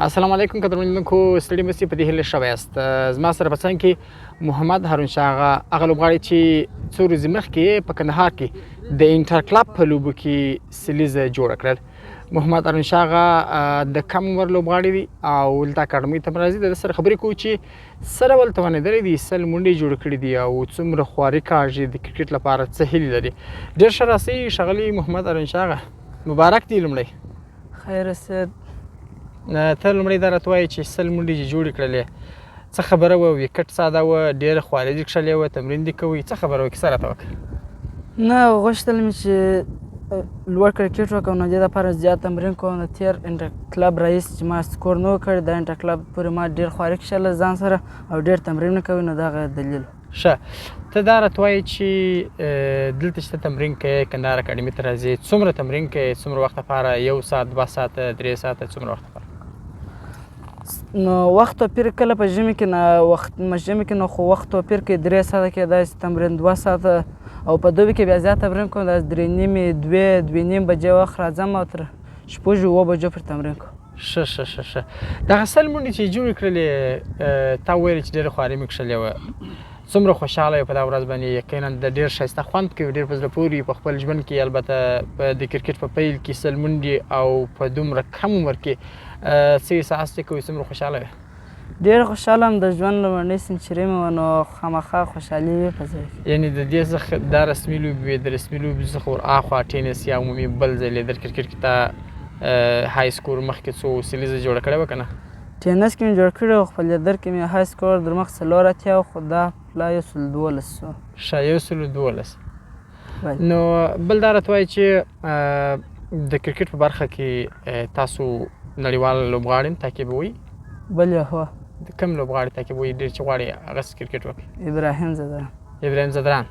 السلام علیکم قدرمنو ستړي مسی په دې هیله ښه یاست. زما سره په څنګ کې محمد هارون شاه، هغه لوبغاړی چې څو ورځې مخکې په کندهار کې د انټر کلب په لوبو کې سلیزه جوړه کړل. محمد هارون شاه هغه د کم عمر لوبغاړی دی او دلته اکاډمۍ ته راځي. د ده سره خبرې کوو چې څه ډول توانېدلی دی، 100 منډې جوړې کړې دي او څومره خواري کاږي، د کرکټ لپاره څه هیلې لري. ډېر ښه راسئ ښاغلی محمد هارون شاه، مبارک دی. لومړی خیر اوسې. ته لومړی دا راته وایې چې 100 منډې دې جوړې کړلې، څه خبره وه؟ ویکټ ساده وه، ډېره خواري دې کښلې وه، تمرین دې کوئ، څه خبره وه؟ کیسه راته وکړه. نه، غوښتل مې چې لوړ کرکټ وکړم، نو دې لپاره زیات تمرین کوم. د تېر انټر کلب رئیس چې ما سکور نه و کړی، دا انټر کلب پورې ما ډېر خواري کښله ځان سره او ډېر تمرین کوي، نو دغه دلیل. ښه، ته دا راته وایې چې دلته چې ته تمرین کوې، کندهار اکاډمي ته راځې، څومره تمرین کوې، څومره وخت لپاره؟ 1 ساعت، 2 ساعته، 3 ساعته، څومره وخت لپاره؟ نو وخت توپیر کله په ژمي کې نه وخت ژمي کې نو خو وخت توپیر کوي، 3 ساعته کېدای شي تمرین، 2 ساعته، او په دوبي کې بیا زیات تمرین کوم، داسې درې نیمې، دوې، دوې نیم بجې وخت راځم او تر 6 7 بجو پورې تمرین کوم. ښه ښه ښه ښه. دغه 100 منډې چې جوړې کړلې، تا ویل چې ډېره خواري مې کښلې وه، څومره خوشحاله یې په دا ورځ باندې؟ یقینا د ډېر ښایسته خوند کوي، ډېر په زړه پورې په خپل ژوند کې، البته د کرکټ په پیل کې 100 منډې او په دومره کم عمر کې څه احساس دې کوي، څومره خوشحاله یې؟ ډېر خوشحاله یم، د ژوند لومړنۍ سنچري مې وه، نو خامخا خوشحالي وي په ځای کې. یعنې د دې څخه دا رسمي لوبې وې، د رسمي لوبې څخه ور اخوا ټینس یا عمومي بل ځای لیدل کرکټ کې تا های سکور مخکې څو سلیزه جوړه کړې وه که نه؟ ټینس کې مې جوړ کړی و، خو لیدر کې مې های سکور در مخ 84 و، خو دا پلا 112 شو. ښه، 112. نو بل دا راته وایي چې د کرکټ په برخه کې تاسو نړیوال لوبغاړي هم تعقیبوئ؟ بلې، هو. د کوم لوبغاړي تعقیبوئ ډېر چې غواړئ هغسې کرکټ وکړئ؟ ابراهیم ځدران. ابراهیم ځدران.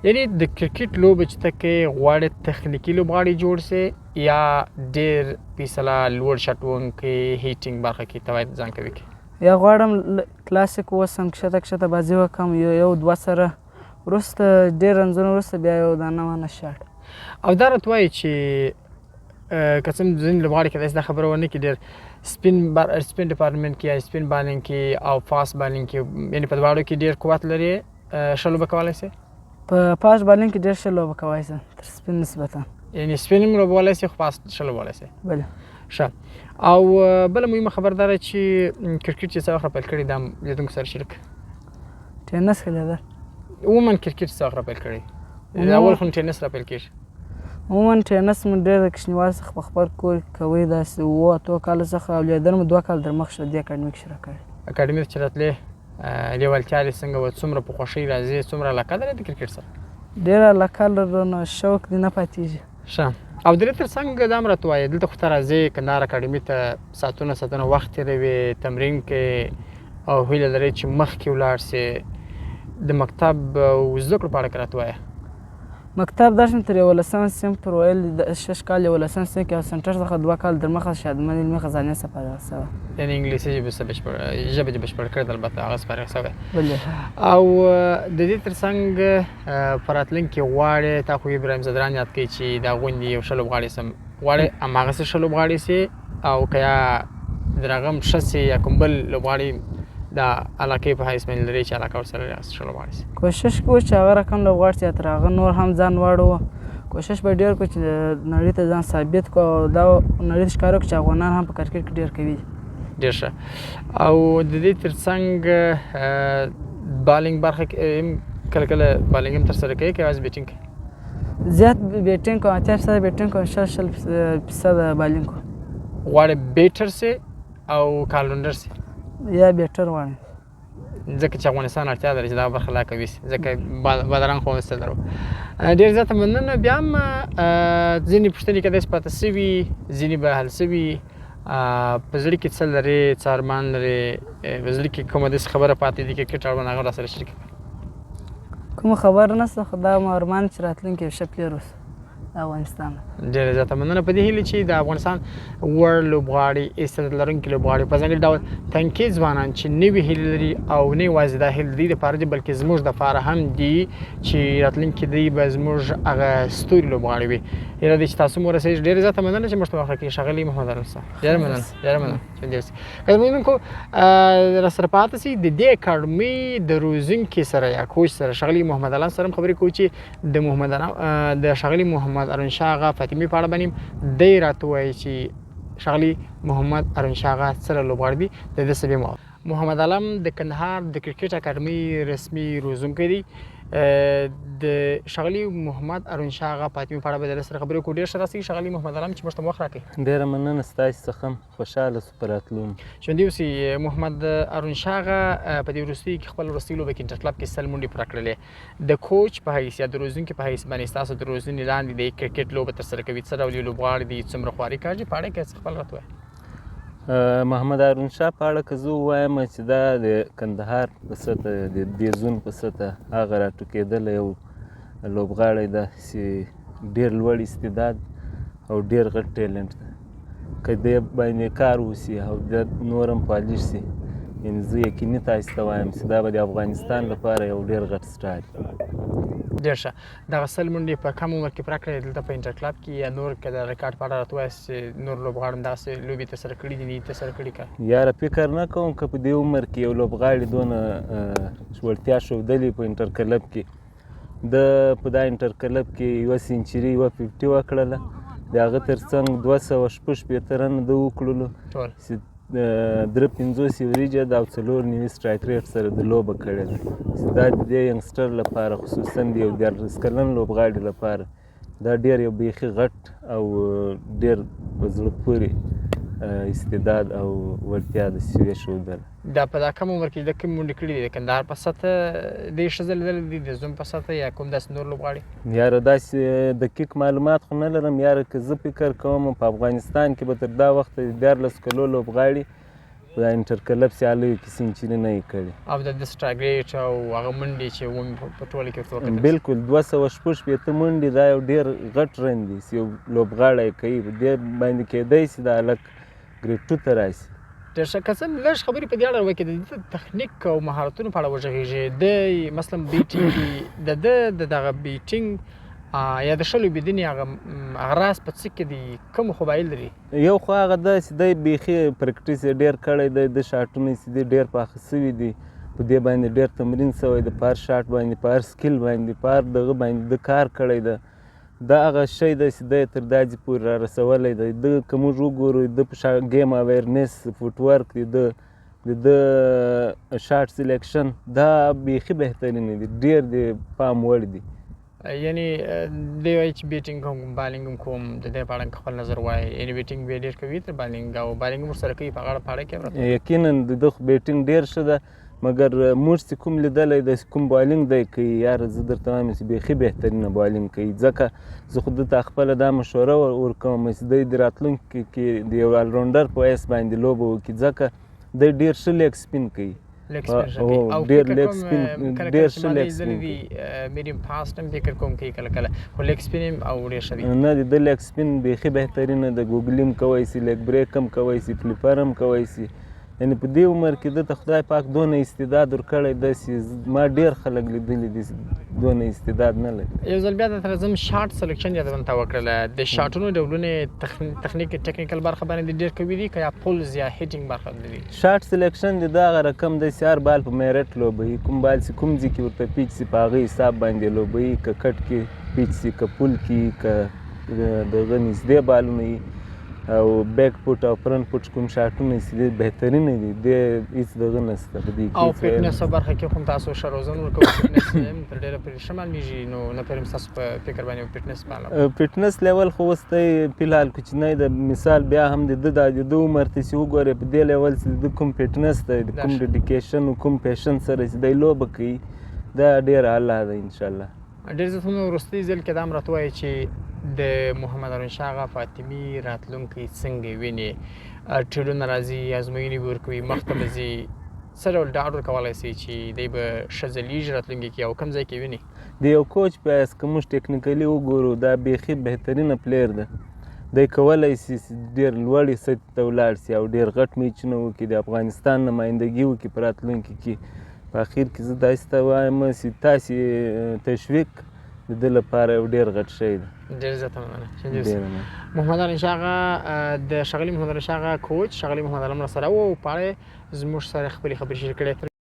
یعنې د کرکټ لوبه چې ته کوې، غواړې تخنیکي لوبغاړي جوړ سې یا ډېر فیصله لوړ شټ وهونکی هیټینګ برخه کې ته باید ځان قوي کړې؟ یا غواړم کلاسیک اوسم، کښته کښته بازي وکړم، یو دوه سره وروسته ډېر رنځونه وروسته بیا یو دانه وانه شاټ. او دا راته وایي چې که څه هم ځینې لوبغاړي کېدای شي دا خبره ونه کړي، ډېر سپین ډپارټمنټ کې یا سپین بالینګ کې او فاست بالینګ کې، یعنې په دواړو کې ډېر قوت لري، ښه لوبه کولی شي؟ په فاست بالینګ کې ډېر ښه لوبه کولی شم تر سپین نسبتا. یعنې سپین هم لوبولی شي خو فاست ښه لوبولی شي. بله. ښه. او بله مهمه خبره دا ده چې کرکټ چې څه وخت راپیل کړی، دا هم لیدونکو سره شریک. ټینس کې لیدل. عموماً کرکټ څه وخت راپیل کړی؟ اول خو ټینس راپیل کېږي. عموماً ټینس مو ډېر د کوچنیوالي څخه په خپل کور کې کوئ، داسې 7 8 کالو څخه، او لیدل مو 2 کاله در مخ شو دې اکاډمي کښې راکړی. اکاډمي ته چې راتلې، لیوالتیا دې څنګه وه، څومره په خوښۍ راځې، څومره علاقه لرې د کرکټ سره؟ ډېره علاقه لرو، نو شوق دې نه پاتېږي. ښه. او د دې تر څنګ دا هم راته وایې، دلته خو ته راځې کندهار اکاډمي ته، ساعتونه ساعتونه وخت تېروې، تمرین کوې او هیله لرې چې مخکې ولاړ سې، د مکتب او زده کړو په اړه که راته وایې. مکتب درس مې تر 11 صنف پورې ویل، د 6 کال 11 صنف کې او سنټر څخه 2 کال در مخه شادمن علمي خزانې څخه فارغ شوی. یعنې انګلیسي ژبې څخه ژبه دې بشپړ کړې ده، البته هغه څخه فارغ شوی. بلې. او د دې تر څنګ په راتلونکي کې غواړې، تا خو ابراهیم ځدران یاد کړی چې دا غوندې یو ښه لوبغاړی سم، غواړې هماغسې ښه لوبغاړی سې او که یا در هغه هم ښه سې یا کوم بل لوبغاړی د علاقې په حیث باندې لرې چې علاقه ورسره لرې، هغسې ښه لوبغاړی سي؟ کوشش کوو چې هغه رقم لوبغاړي سي، تر هغه نور هم ځان واړوو. کوشش به ډېر کړو چې نړۍ ته ځان ثابت کړو او دا نړۍ ته ښکاره کړو چې افغانان هم په کرکټ کې ډېر قوي دي. ډېر ښه. او د دې تر څنګ بالینګ برخه کې هم کله کله بالینګ هم ترسره کوي که یوازې بیټینګ کوي؟ زیات بیټینګ کوم، 80% بیټینګ کوم، 20 فیصده بالینګ کوم. غواړې بیټر سې او که الراونډر سې؟ یا بیټر غواړم. ځکه چې افغانستان اړتیا لري چې دا برخه لا قوي سي، ځکه بادرنګ خو څه لرو. ډېر زیاته مننه. بیا هم ځینې پوښتنې کېدای شي پاتې سوي، ځینې به حل سوي. په زړه کې څه لرې، څه ارمان لرې، په زړه کې کومه داسې خبره پاتې دي کرکټ اړوند، هغه راسره شریکه کړه. کومه خبره نشته، خو دا مو ارمان چې راتلونکي یو ښه پلیر اوسو. افغانستان. ډېره زیاته مننه. په دې هیله چې د افغانستان وړ لوبغاړي، استعداد لرونکي لوبغاړي، په ځانګړي ډول تنکي ځوانان چې نوې هیلې لري او نه یوازې دا هیلې د دوی دپاره دي بلکې زموږ دپاره هم دي چې راتلونکي دوی به زموږ هغه ستوري لوبغاړي وي. هیله ده چې تاسو مو ورسېږي. ډېره زیاته مننه چې موږ ته وخت راکړي ښاغلي محمد ارون صاحب. ډېره مننه، ډېره مننه. ژوندي اوسئ. قدرمنو را سره پاتې سئ. د دې اکاډمۍ د روزونکي سره یا کوچ سره ښاغلي محمد علم سره هم خبرې کوو چې د محمد د ښاغلي محمد ارون شاه آغا فاطمي په اړه باندې دی راته ووایي چې ښاغلي محمد ارون شاه آغا څه ډول لوبغاړي دي. د ده څخه به مو محمد علم د کندهار د کرکټ اکاډمۍ رسمي روزونکی دی. د ښاغلي محمد ارون شاه آغا فاطمي په اړه به د ده سره خبرې وکړو. ډېر ښه راسئ ښاغلي محمد علم چې موږ ته وخت راکړئ. ډېره مننه ستاسو څخه هم، خوشحاله سو په راتلو مو. ژوندي اوسئ. محمد ارون شاه آغا په دې وروستیو کې خپل وروستۍ لوبه کې انټر کلب کې 100 منډې پوره کړلې. د کوچ په حیث یا د روزونکي په حیث باندې ستاسو د روزنې لاندې د کرکټ لوبه ترسره کوي، څه ډول یې لوبغاړي دي، څومره خواري کاږي، په اړه کې څه خپل راته ووایه. محمد هارون شاه په اړه که زه ووایم چې دا د کندهار په سطح، د دې زون په سطح هغه راټوکېدلی یو لوبغاړی ده چې ډېر لوړ استعداد او ډېر غټ ټیلنټ ده. که دې باندې کار وشي او د نور هم پالیش شي، یعنې زه یقیني تاسو ته وایم چې دا به د افغانستان لپاره یو ډېر غټ سټار وي. ډېر ښه. دغه 100 منډې په کم عمر کې پوره کړې دلته په انټر کلب کې یا نور که د ریکارډ په اړه راته ووایاست چې نور لوبغاړو هم دغسې لوبې ترسره کړي دي، نه دي ترسره کړي؟ که یاره فکر نه کوم که په دې عمر کې یو لوبغاړي دونه وړتیا ښودلې په انټر کلب کې. ده په دا انټر کلب کې یوه سنچري، یوه 50 وکړله. د هغه ترڅنګ 266 رنه ده وکړلو چې 53 ایوریج ده او 94 سټرایک ریټ سره د لوبه کړې ده. چې دا د دې ینګسټر لپاره، خصوصا د یو 13 کلن لوبغاړي لپاره، دا ډېر یو بیخي غټ او ډېر په زړه پورې استعداد او وړتیا ده چې یې ښودله. دا په دا کم عمر کې د کوم منډې کړي دي؟ د کندهار په سطح دی ښه ځلېدلی دی، د زوم په سطح یا کوم داسې نور لوبغاړي؟ یاره داسې دقیق معلومات خو نه لرم. یاره که زه فکر کوم په افغانستان کې به تر دا وخته د 13 کلو لوبغاړي په انټر کلب سیالیو کې سنچري نه یې کړې. او د سټرایک ریټ او هغه منډې چې ومې په ټوله کې ورته وکتل. بالکل 266 منډې، دا یو ډېر غټ رن دی چې یو لوبغاړی کوي. په دې باندې کېدای شي دا هلک ګریډ 2 ته راشي. ډېر ښه. که څه لږ خبرې په دې اړه وکړې، د ده تخنیک او مهارتونو په اړه وغږېږي. دی مثلا بیټینګ کې د ده د دغه بیټینګ یا د ښه لوبېدنې هغه راز په څه کې دی، کوم خبایل لري؟ یو خو هغه ده چې دی بیخي پریکټیس یې ډېر کړی دی، د شاټونه چې دی ډېر پاخه سوي دي، په دې باندې ډېر تمرین سوی دی، په هر شاټ باندې، په هر سکیل باندې، په هر دغه باندې ده کار کړی دی. دا هغه شی دی چې دی تر دا ځای پورې را رسولی دی. ده که موږ وګورو ده په ګیم اویرنس، فوټ ورک دی، ده د ده شاټ سلیکشن دا بیخي بهترین دي، ډېر د پام وړ دي. یعنی دی وایي چې بیټینګ کوم، بالینګ هم کوم، د دې په اړه خپل نظر وایي. یعنی بیټینګ به ډېر کوي تر بالینګ او بالینګ هم ورسره کوي په غاړه په اړه کې راته. یقینا د ده خو بیټینګ ډېر ښه ده، مګر موږ چې کوم لیدلی دی کوم بالینګ دی کوي، یاره زه درته وایم چې بیخي بهترینه بالینګ کوي. ځکه زه خو ده ته خپله دا مشوره ورکوم چې دی د راتلونکي کې د یو الراونډر په حیث باندې لوبه وکړي، ځکه دی ډېر ښه لیګ سپین کوي. لیګ سپین ښه کوي. او ډېر لیګ سپین، ډېر ښه لیګ سپین کوي. میډیم فاست هم فکر کوم کوي کله کله، خو لیګ سپین هم او ډېر ښه دی. نه، د ده لیګ سپین بیخي بهترینه ده. ګوګلي هم کوی شي، لیګ بریک هم کوی شي، فلیپر هم کوی شي. یعنې په دې عمر کې ده ته خدای پاک دونه استعداد ورکړی دی چې ما ډېر خلک لیدلي دي چې دونه استعداد نه لري. یو ځل بیا درته راځم، شاټ سلیکشن یادونه تا وکړله، د شاټونو ډولونه تخنیک ټکنیکل برخه باندې ډېر قوي دي که یا پولز یا هیټینګ برخه دي؟ شاټ سلیکشن د دغه رقم دی چې هر بال په میرټ لوبوي، کوم بال چې کوم ځای کې ورته پیچ شي په هغه حساب باندې لوبوي، که کټ کې پیچ شي، که پول کې، که دغه نږدې بالونه وي، او بیک فوټ او فرنټ فوټ کوم شاټونه چې دي بهترینه دي، دې هېڅ دغه نشته په دې کې. او فټنس په برخه کې هم تاسو ښه روزنه ورکوئ؟ فټنس هم تر ډېره پورې ښه معلومېږي، نو نه پوهېږم ستاسو په فکر باندې فټنس په اړه. فټنس لیول خو اوس دی فلحال کوچنی دی. مثال بیا هم د ده د ده عمر ته چې وګورې په دې لیول چې د ده کوم فټنس دی، د کوم ډیډیکیشن او کوم پیشن سره چې دی لوبه کوي، دا ډېر اعلی دی انشاءالله. ډېر زیات مننه. وروستي ځل کې دا هم راته ووایه چې د محمد هارون شاه آغا فاطمي راتلونکی څنګه ویني؟ ټیلونه راځي، ازموینې به ورکوي، مخته به ځي، څه ډول ډاډ ورکولی شئ چې دی به ښه ځلېږي راتلونکي کې او کوم ځای کې ویني؟ د یو کوچ په حیث که موږ technically وګورو، دا بیخي بهترینه player ده. دی کولی شي چې ډېر لوړې سطحې ته ولاړ شي او ډېر غټ میچونه وکړي، د افغانستان نمایندګي وکړي په راتلونکي کې. په اخر کې زه داسې ته وایم چې تاسې تشویق د ده لپاره یو ډېر غټ شی دی. ډېر زیاته مننه. محمد علي شاه اغا، د ښاغلي محمد علي شاه اغا کوچ ښاغلي محمد علم راسره و او په اړه یې زموږ سره خپلې خبرې شریکې کړې.